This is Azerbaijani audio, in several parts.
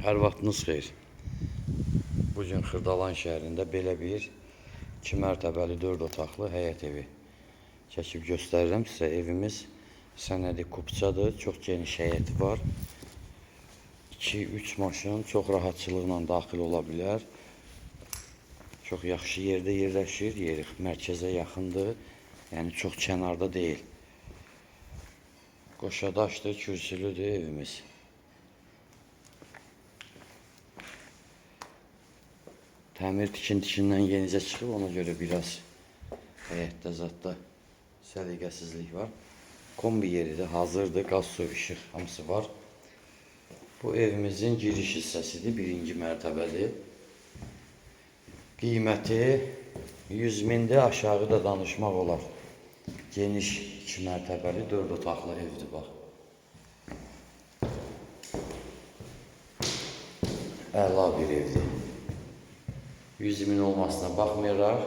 Hər vaxtınız xeyir. Bugün Xırdalan şəhərində belə bir 2 mərtəbəli 4 otaqlı həyət evi çəkib göstərirəm sizə. Evimiz sənədi kupçadır, çox geniş həyəti var. 2-3 maşın çox rahatçılıqla daxil ola bilər. Çox yaxşı yerdə yerləşir, yeri mərkəzə yaxındır. Yəni çox kənarda deyil. Qoşadaşdır, kürsülüdür evimiz. Təmir tikintisindən yenicə çıxıb, ona görə biraz həyətdə zadda səliqəsizlik var. Kombi yeri də hazırdır, qaz, su, işıq hamısı var. Bu evimizin giriş hissəsidir, birinci mərtəbədir. Qiyməti 100 mindir, aşağı da danışmaq olar. Geniş 2 mərtəbəli 4 otaqlı evdir bax. Əla bir evdir. 100 min olmasına baxmayaraq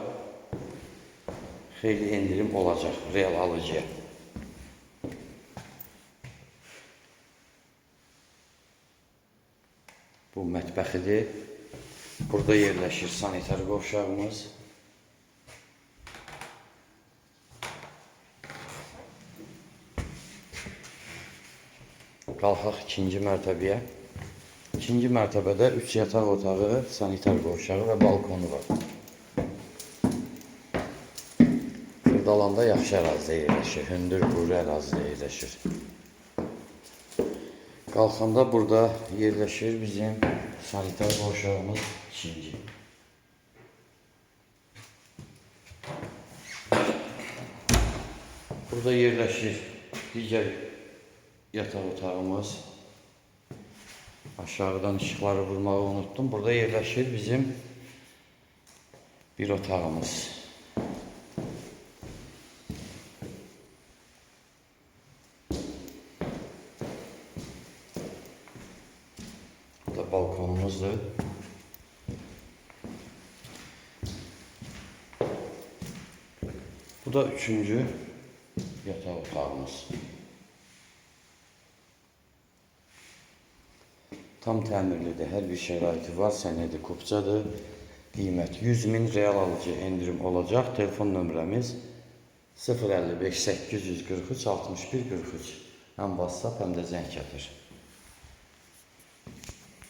xeyli endirim olacaq real alıcıya. Bu mətbəxidir. Burada yerləşir sanitar qovşağımız. Qalxaq ikinci mərtəbəyə. İkinci mərtəbədə 3 yataq otağı, sanitar qovşağı və balkonu var. Xırdalanda yaxşı ərazidə yerləşir, hündür quru ərazidə yerləşir. Qalxanda burada yerləşir bizim sanitar qovşağımız ikinci. Burada yerləşir digər yataq otağımız. Aşağıdan işıqları vurmağı unutdum. Burada yerləşir bizim bir otağımız. Bu da balkonumuzdur. Bu da üçüncü yataq otağımız. Tam təmirlidir, hər bir şəraiti var, sənədi kupçadır. Qiymət 100 min, real alıcı endirim olacaq. Telefon nömrəmiz 055 843 61 43. Həm WhatsApp, həm də zəng gətir.